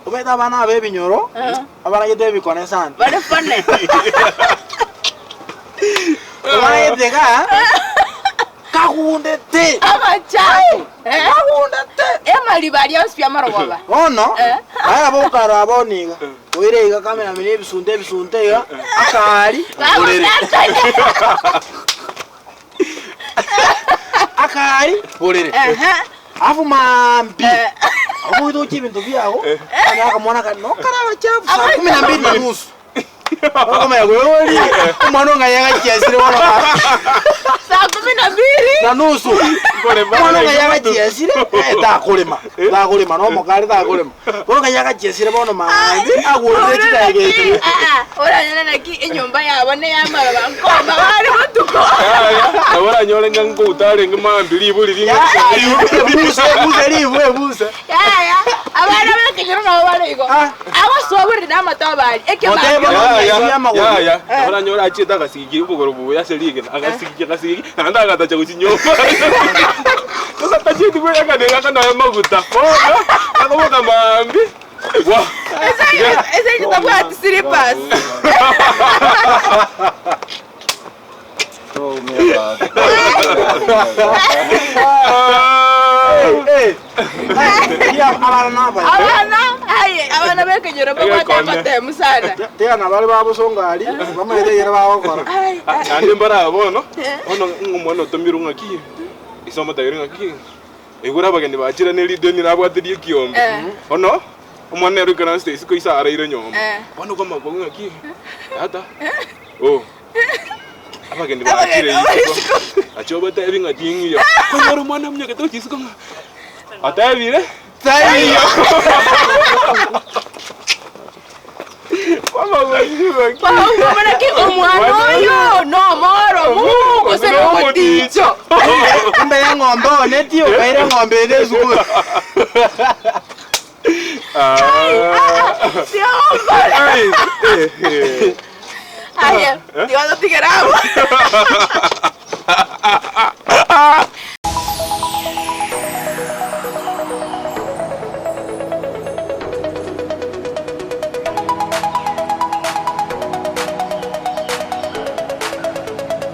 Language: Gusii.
Omanyete abana aba ebinyoro, abaragete ebikone sana. Bare funny. Obaragete iga, kagundete. Amachafu. Eh? Kagundete. Amariba aria onsi pi amarogoba. Bono, Eh. aye nabo okarora bono iga, oire iga kamera mene ebisunte ebisunte iga, akaari, borere. Bagotantania. Akaari, borere. Ehe. Alafu maambia Eh. ogoita gochia ebinto biago, onye akamwana kare nokare abachafu saa kumi na mbili na nusu. Okomanya koyoria omwana ong'ai agachiesire bono Saa kumi na mbili. na nusu. Omwana ong'ai agachiesire eh, takorema takorema na omokare takorema. Bono ng'ai agachiesire bono maambia agorire chidageka echi. Oranyore naki enyomba yabo ney'amaroba nkoma bare botuko. Yaya, nabo oranyore ng'a nkouta arenge mambia ribu riria ng'a Ebuse ebuse ribu ebuse. Yaya, abana b'ekenyoro nabo bare igo. Ah. Agosoa borere namatobe aria, Goteba ekemambia. bono Yaya, Yesu amagoro. yaya, Eh. nabo oranyore achiete agasigia obogoro buya ase rigena, agasigia agasigia, naende agatacha gochia nyomba. Sasa tachieti koyakana egaka nonya amaguta, bono, akoboka mambia. Wa. Ase inche tabwati slippers. Abana nabaya. Abana, aye, abana b'ekenyoro mbabwate Egekone. amatemu sana. Tiga nabare babosongo aria, bamaete ekero bagokora. Ai, ai. Naende mbarabe bono, bono ng'a omwana otomirwe ng'aki, ise omoteberie ng'aki, Igoro abageni bachire ne rideni nabwate ri'ekiombe. Eh. Bono, omwana ere oikaransete isiko ise araire nyomba. Eh. Bono kwamanya ng'aki, tata, oh, abageni bachire Abageni isiko. Ache obatebi ng'a ting'iyo. Konyora omwana omunyagete gochia isiko ng'a atebire taiyo. Kwamanya ki omwana oyo nomoromu gose nomoticho. Kumbe eng'ombe onetie okaira eng'ombe ende esukuru. Tiga Aye, tiga totigere abwo.